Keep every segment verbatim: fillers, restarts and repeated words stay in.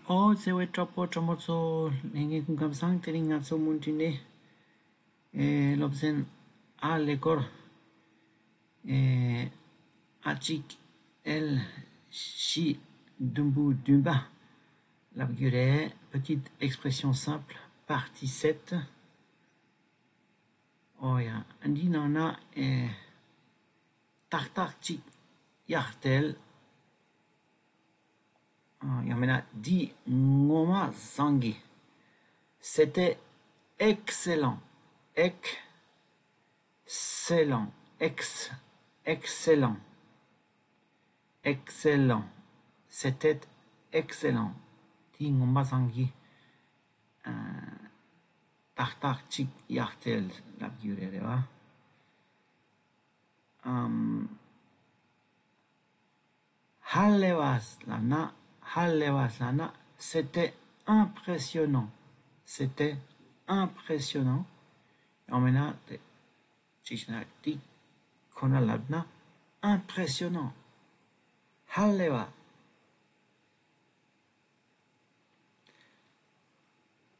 ཨོ་བརྩེ་བའི་གྲོགས་པོ་གྲོགས་མོ་ཚོ། ལྷན་རྒྱས་སྐུ་ཁམས་བཟང་། དེ་རིང་ང་ཚོ་མུ་མཐུད་ནས་ཨེ་སློབ་ཚན་ཨ་ཀླད་ཀོར་ཨེ་ཨ་གཅིག་ཨེལ་བཞི་བདུན་པོ་བདུན་པ་ལབ་རྒྱུ་རེད། Petite expression simple, partie sept. ཨོ་ཡ། འདི་ནང་ན་ཨེ་ཏག་ཏག་ཅིག་ཡག་སྟེར། ཡང་མིན་ན་འདི་ངོ་མ་བཟང་གི། C'était excellent. Excellent. Ex- excellent. Excellent. C'était excellent. འདི་ངོ་མ་བཟང་གི། ཨ་ཏག་ཏག་ཅིག་ཡག་སྟེར་ལབ་རྒྱུ་རེད་རེད་བ། ཨམ། ཧ་ལས་པ་ལབ་ན། ཧ་ལས་པ་ལབ་ན། C'était impressionnant. C'était impressionnant. ཡང་མིན་ན་དེ་ཅིག་ན་དེ་ཁོ་ན་ལབ་ན། Impressionnant. ཧ་ལས་པ།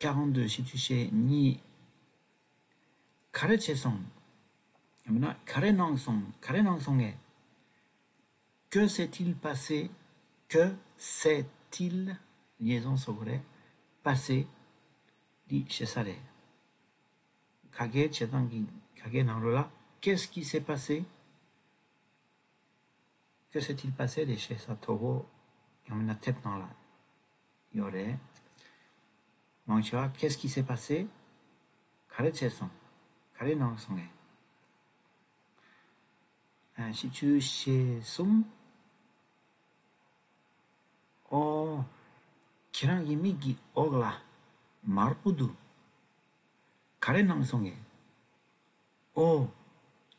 Quarante-deux. བཞི་བཅུ་ཞེ་གཉིས། ག་རེ་བྱས་སོང་། ཡང་མིན་ན་ག་རེ་གནང་སོང་། ག་རེ་གནང་སོང་ངས། Que s'est-il passé? Que s'est-il? Liaison secondaire. Passé. འདི་ཞེ་ས་རེད། ག་གེ་བྱེད་སྟངས་ཀྱི་ག་གེ་ནང་ལོགས་ལ། Qu'est-ce qui s'est passé? Que s'est-il passé? དེ་ཞེ་ས་མཐོ་པོ་ཡང་མིན་ན་དེབ་ནང་ལ་ཡོད་རེད། མང་ཆེ་བ། Qu'est-ce qui s'est passé? ག་རེ་བྱས་སོང་། ག་རེ་གནང་སོང་ངས། ཨ། བཞི་བཅུ་ཞེ་གསུམ། ཨོ། ཁྱེད་རང་གི་མིག་གི་འོག་ལ་དམར་པོ་འདུག་ག་རེ་གནང་སོང་ངས། Oh,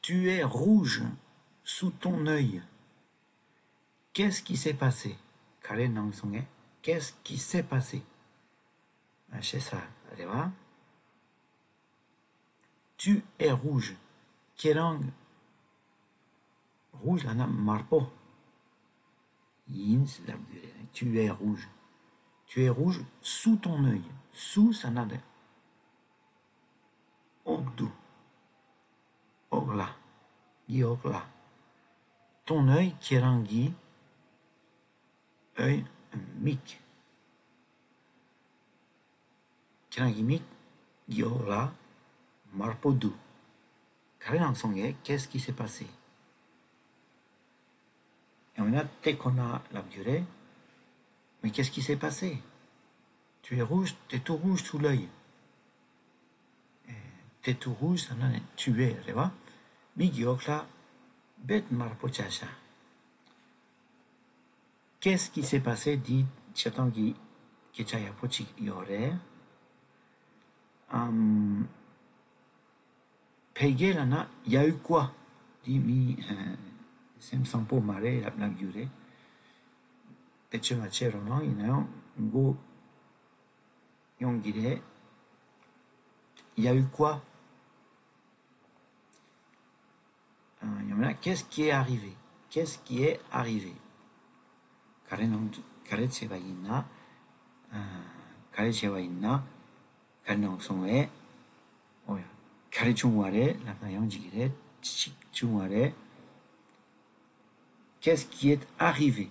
tu es rouge sous ton œil. Qu'est-ce qui s'est passé? ག་རེ་གནང་སོང་ངས། Qu'est-ce qui s'est passé? ཨ། ཞེ་ས་རེད་བ། Tu es rouge. ཁྱེད་རང་། rouge ལབ་ན་དམར་པོ་ཡིན་ལབ་རྒྱུ་རེད། Tu es rouge. Tu es rouge sous ton œil. Sous ཟེར་ན་རེད། འོག་ཏུ། འོག་ལ། གི་འོག་ལ། Ton œil. ཁྱེད་རང་གི་ཨོའི་མིག་ཁྱེད་རང་གི་མིག་གི་འོག་ལ་དམར་པོ་འདུག་ག་རེ་གནང་སོང་ངས། Qu'est-ce qui s'est passé? ཡང་མིན་ན་དེ་ཁོ་ན་ལབ་རྒྱུ་རེད། Mais qu'est-ce qui s'est passé? Tu es rouge, t'es tout rouge sous l'œil. T'es tout rouge ཟེར་ན་ནི་tu es རེད་བ། མིག་གི་འོག་ལ་རྦད་དམར་པོ་ཆགས་ཤག Qu'est-ce qui s'est passé? འདི་བྱེད་སྟངས་ཀྱི་སྐད་ཆ་ཡག་པོ་ཅིག་ཡོད་རེད། ཨམ། བོད་སྐད་ལ་ན་Il y a eu quoi? འདི་མི་སེམས་བཟང་པོ་མ་རེད་ལབ་ལབ་རྒྱུ་རེད། བེད་སྤྱོད་མ་བྱེད་རོགས་གནང་། ཡིན་ན་ཡང་མགོ་ཡོང་གི་རེད། Il y a eu quoi? ཡང་མིན་ན། Qu'est-ce qui est arrivé? Qu'est-ce qui est arrivé? ག་རེ་གནང་། ག་རེ་བྱས་པ་ཡིན་ན། ག་རེ་བྱས་པ་ཡིན་ན། ག་རེ་གནང་སོང་བས། ཨོ་ཡ། ག་རེ་བྱུང་བ་རེད་ལབ་ན་ཡང་འགྲིག་གི་རེད། ཅི་ཞིག་བྱུང་བ་རེད། Qu'est-ce qui est arrivé?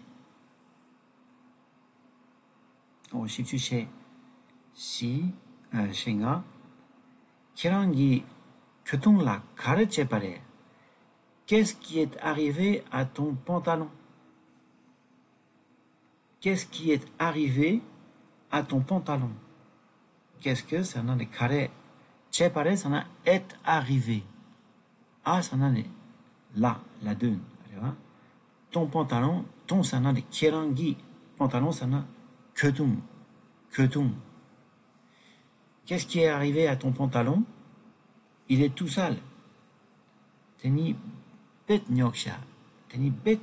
ཨོ། བཞི་བཅུ་ཞེ་བཞི། ཨ། ཞེ་ལྔ། ཁྱེད་རང་གི་གྱོད་དུང་ལ་ག་རེ་བྱས་པ་རེད། Qu'est-ce qui est arrivé à ton pantalon? Qu'est-ce qui est arrivé à ton pantalon? Qu'est-ce que ཟེར་ན་ནི་ག་རེ། བྱས་པ་རེད་ཟེར་ན་est arrivé. À ཟེར་ན་ནི་ལ། la donne རེད་བ། Ton pantalon. Ton ཟེར་ན་ནི་ཁྱེད་རང་གི། Pantalon ཟེར་ན་གྱོད་དུང་། གྱོད་དུང་། Qu'est-ce qui est arrivé à ton pantalon? Il est tout sale. དེ་ནི་རྦད་རྙོག་ཤག་དེ་ནི་རྦད་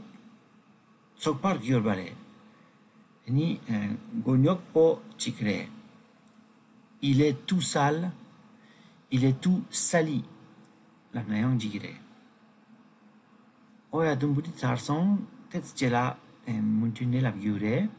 ཚོགས་པར་གྱུར་པ་རེད། དེ་ནི་མགོ་རྙོག་པོ་ཅིག་རེད། Il est tout sale. Il est tout sali. ལབ་ན་ཡང་འགྲིག་གི་རེད། ཨོ་ཡ། དུམ་བུ་འདི་ཚར་སོང་། དེ་ཚེ་ལ་མུ་མཐུད་ནས་ལབ་རྒྱུ་རེད།